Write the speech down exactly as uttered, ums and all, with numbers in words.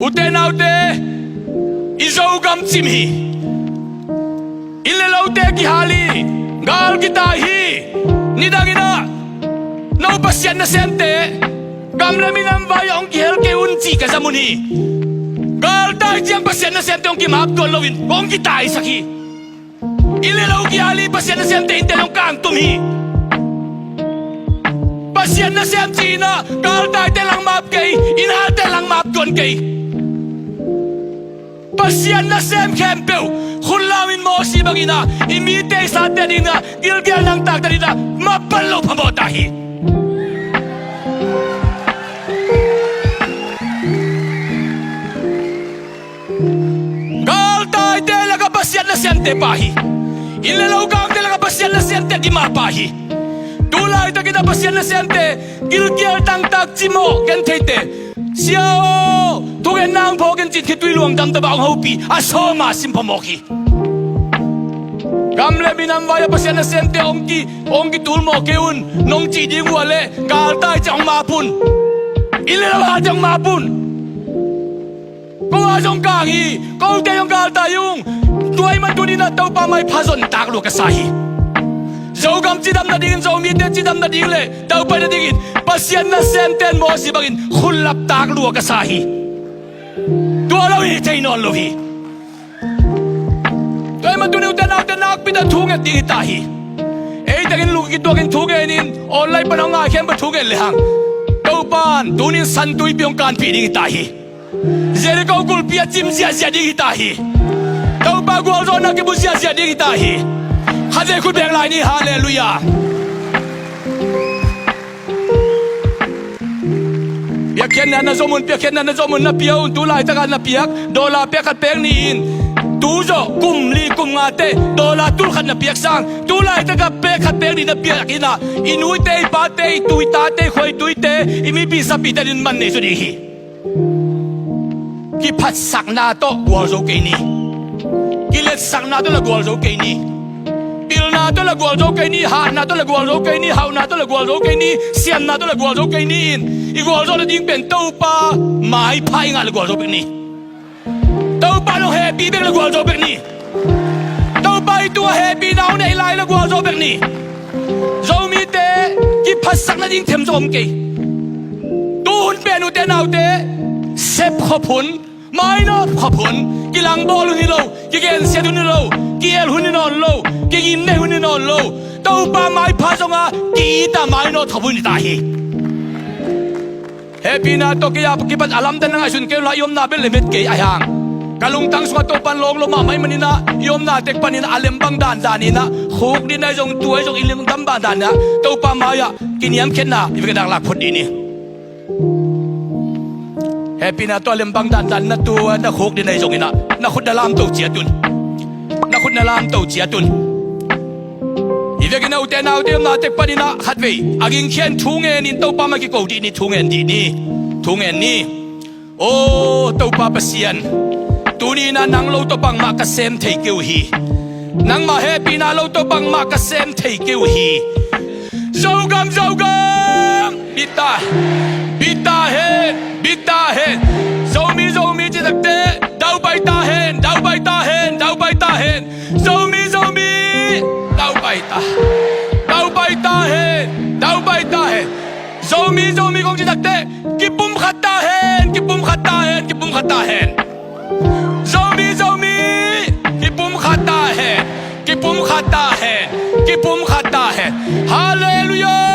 Ute naute, i Zogam cim hi. Inn le lote kihal hi. Gal kitai hi. Nidangin ah no Pasian nasemte gam le minam vai-ah hong kihel kei un cih ka zam un hi. Galtai ciang Pasian nasemte hong kimaptuan loin hong kitaisak hi. Inn le lo kihal hi. Pasian nasemte innte zong kangtum hi. Pasian nasem ci-in ah galtaite langmap kei, innhalte langmap tuan kei. Pasian nasem khempeuh khut lam in Mosi bangin ah i mite i sate dingin ah gilkial nangtakte dingin ah mapan lo phamawh ta hi. Galtaite lakah Pasian nasemte pha hi. Inn le lo kangte lakah Pasian nasemte dima pha hi. Tu laitakin ah Pasian nasemte gilkial tangtak cimawh gentheite, Sia aw, thugen nang phawk in cin khitui luang dam tawh bang hong hopih a sawma sim phamawh hi. Gam le minam vai-ah Pasian nasemte hong ki, hong kitulmawh kei un nong cih ding uh ah leh galtai ciang hong map un. Inn le lo hal ciang hong map un. Ko a zong kang hi. Kote zong galtai ung. Tua ahih man tuni-in ah Topa maipha zontak lua ka sa hi. Zogam cidam nadingin, Zomite cidam nading le tawpai nadingin Pasian nasemte in Mosi bangin khut laptak lua ka sa hi. Tua lo hi thei nawn lo hi. Tua ahih man tuni ute naute nakpi tak thu nget ding hi ta hi. Ei tengin lung kituakin thu ngenin online pan hong ngai khempeuh thu nget lehang Topa in tuni-in San Tuipi hong kanpih ding hi ta hi. Jericho kulpi a cim ziahziah ding hi ta hi. Topa gualzawhna kibu ziahziah ding hi ta hi. Khatvei khut beng lai ni. Halleluiah. Piakkhiatna na zom un, piakkhiatna na zom un, na pia un. Tu laitakah na piak dollar pek khat pek nih in, tu zawh kum li kum ngate dollar tul khat na piak sang, tu laitakah pek khat pek nih na piak in ah i nuite, i pate, i tu i tate, i khua i tuite, i mipi sapite adingin man nei zaw ding hi. Kiphatsakna tawh gualzo kei ni. Kiletsakna tawh la gualzo kei ni. Pilna tawh la gualzo kei ni. Hatna tawh la gualzo kei ni. Hauhna tawh la gualzo kei ni. Siamna tawh la gualzo kei ni in i gualzawhna ding pen Topa maipha i ngah la gualzo bek ni. Topa in hong hehpih bek la gualzo bek ni. Topa i tungah hehpihna hong neih lai la gualzo bek ni. Zomite kiphatsak nading them zong om kei. Tu hun pen ute naute, sep khop hun, mainawt khop hun, kilangbawl hun hi lo, kigensiat hun hi lo, ki-el hun hi nawn lo, kigimnei hun hi nawn lo, Topa maipha zongah ki-it a mainawt khop hun hi ta hi. Hehpihna tawh kei a kipat a lamdang na ngaihsun kei uh la, i omna bel lem het kei a hiang. Ka lungtang sungah Topa in lawng lo mahmah ahih manin ah i omna tek panin ah a lem bang dandan in ah khukdin ahi zong, tu ahi zong, i lungdam dandan in ah Topa mai-ah kiniamkhiatna i vekpi-in dak lak phot dih ni. Hehpihna tawh a lem bang dandan in ah tu na khukdin ahi zongin ah na khut na lamto ciat un. Na khut na lamto ciat un. Hih vekin a ute naute omna tek panin ah khatvei a gingkhian thu ngenin Topa mai kiko dih ni, thu ngen dih ni, thu ngen ni. Aw Topa Pasian, tuni-in ah nang lo tawh bangmah ka sem thei kei uh hi. Nangmah hehpihna lo tawh bangmah ka sem thei kei uh hi. Zogam, Zogam, bit ta, bit ta hen, bit ta hen. Zomi, Zomi cih takte daupai ta hen, daupai ta hen, daupai ta hen. Zomi, Zomi, daupai ta, daupai ta hen, daupai ta hen. Zomi, Zomi kong cih takte kipumkhat ta hen, kipumkhat ta hen, kipumkhat ta hen. Zomi, Zomi, kipumkhat ta hen, kipumkhat ta hen, kipumkhat ta hen. Halleluiah.